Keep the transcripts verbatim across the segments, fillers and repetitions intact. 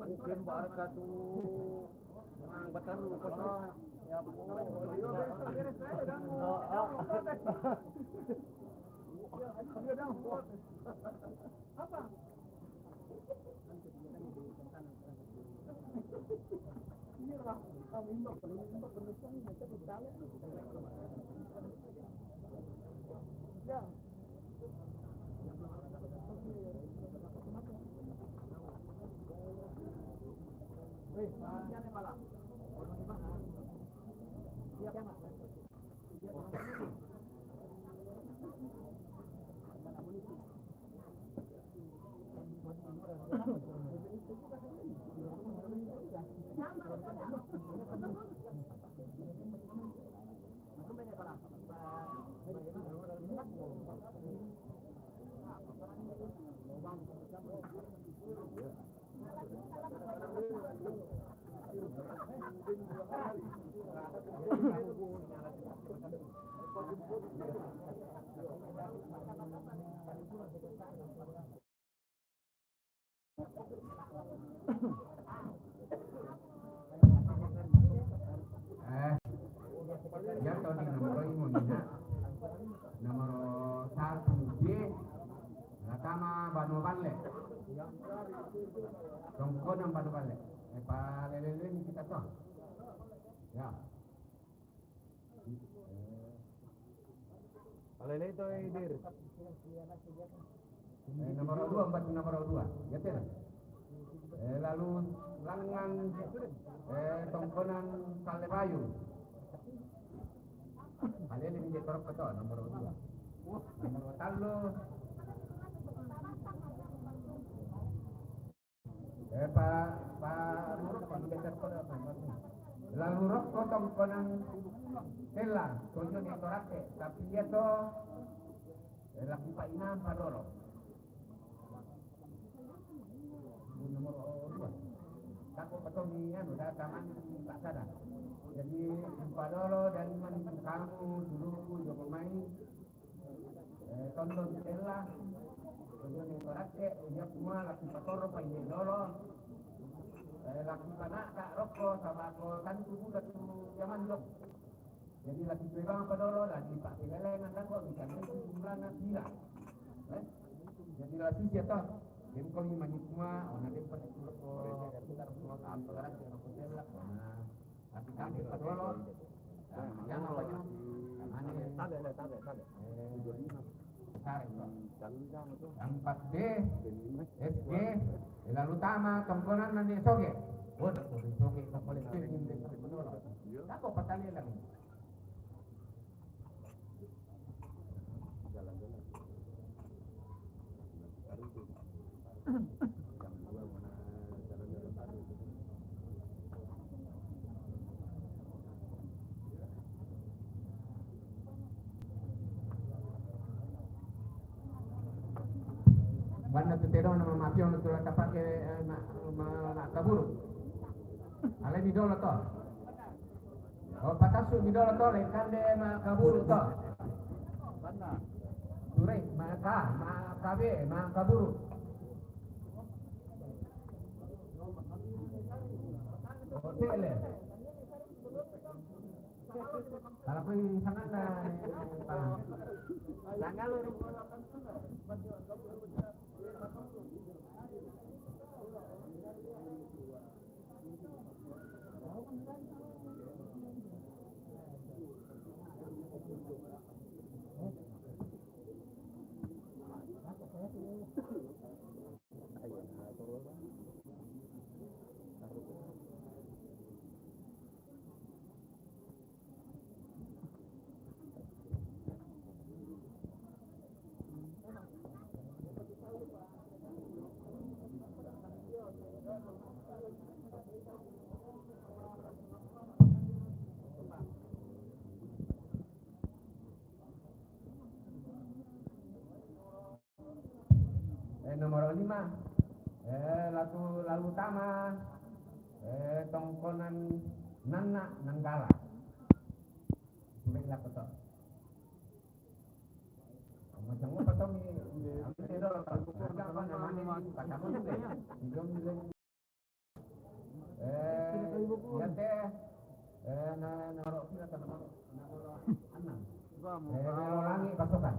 Mungkin barka tu. Mang batar ko sa. Ya, apa? Eh, iya to di nomor ini, nomor satu B, Latama Banua Balle. Tongkonan Banua Balle. Eh, palele-lele ni kita to. Ya. Alele to, eh, dir. Eh, nomor dua, empat nomor dua. Ya, Ter. Eh, lalu langan, eh, tongkonan Salebayu. Alele ni dia torok to, nomor dua. Nomor tallu. Eh, pa, pa, lalu rokko tongkonan Tella, tonjoni to Ratte, tapi iya to, eh, la Kupa Inang Padolo. Nomor dua. Tako petongi anu, da taman tak sadar. Jadi, Padolo dari mana kamu dulu, Joko Mai, Eh, tondon Tella, tonjoni to Ratte, iya kuma la Kupa Toro, pa iya dolo. Eh, la Kupa Naka rokko, saba ko tantu buda tu jaman dong. Jadi la Kupa Ibang Padolo, la di Pak Pilelengan dan kok bisa nanti jumlahnya pira. Eh, jadi la susi to. Dem ko mi mani kuma, ona dem pa tu rokko, kita rokko apa Ratte, rokko Tella, ona. Tapi kami Padolo. Yang apa nyo? Ane. Tabe, tabe, tabe. Eh, empat D, S G, lalu tama tongkonan nane Soge. Oh, dah Soge, Soge, tak boleh Soge, Soge, Soge. Tako patale lang. Banda tu tedong nama mapion tu la tapake, eh, ma, ma, ma kaburu. Alai ni dolo to. Oh, patasu mi dolo to, le kande ma kaburu to. Sure, ma ka, ma kabe, ma kaburu. Oh, tele. Kalau kau ini sangat dah, eh, paham. Sangat lu. Eh, nomor lima. Eh, lalu, lalu tama. Eh, tongkonan Nana Nanggala. Sampai lah kotor. Macam apa tau ni? Ambil dia dah, kalau kotor, apa namanya ni? Kata mana ni? Belum, belum. Eh, iya te, eh, na, nomor pira to, nomor, nomor enam. Eh, melo langi pasokan.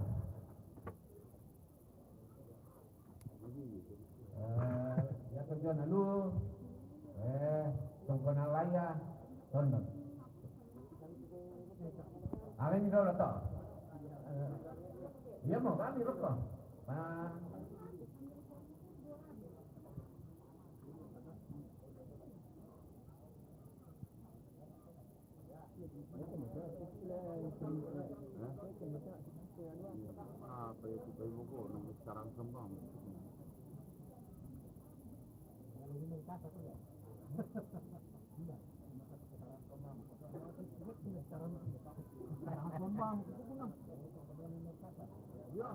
Eh, iya to jo nalu, eh, tongkonan laya, Tonton. Amin dulu toh. Iya, mau kami rokok. Nah. Apa itu, bayi moko, nunggu sekarang kembang. Sekarang kembang. Iya.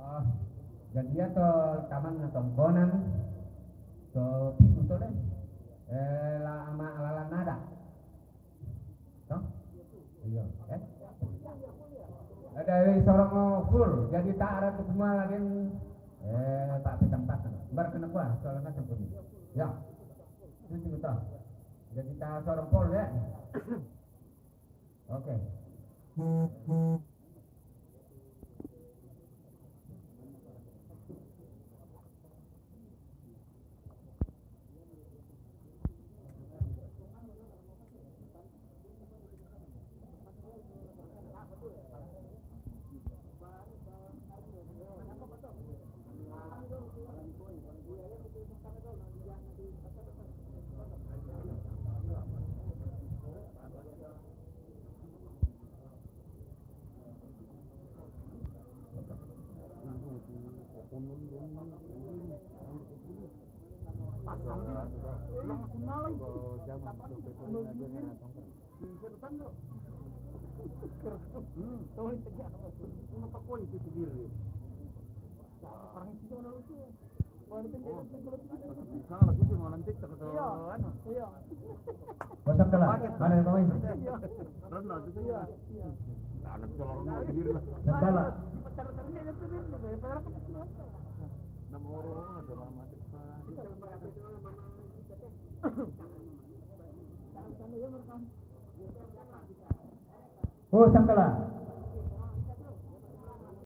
Oh, jadi ya to taman na tongkonan, to pitu to deh. Eh, la ama alalan nada. Toh? Iya, eh? Ada yang sorong full, jadi tak ada tu semua lagi. Eh, tak tempat. Bar kena kuah, soalnya sempurna. Ya. Itu toh. Jadi tak sorong full ya. Oke. Pasang telah. Mana yang main? Rendah tu saja. Anak calon mau diri lah. Sangkala. Oh, sangkala.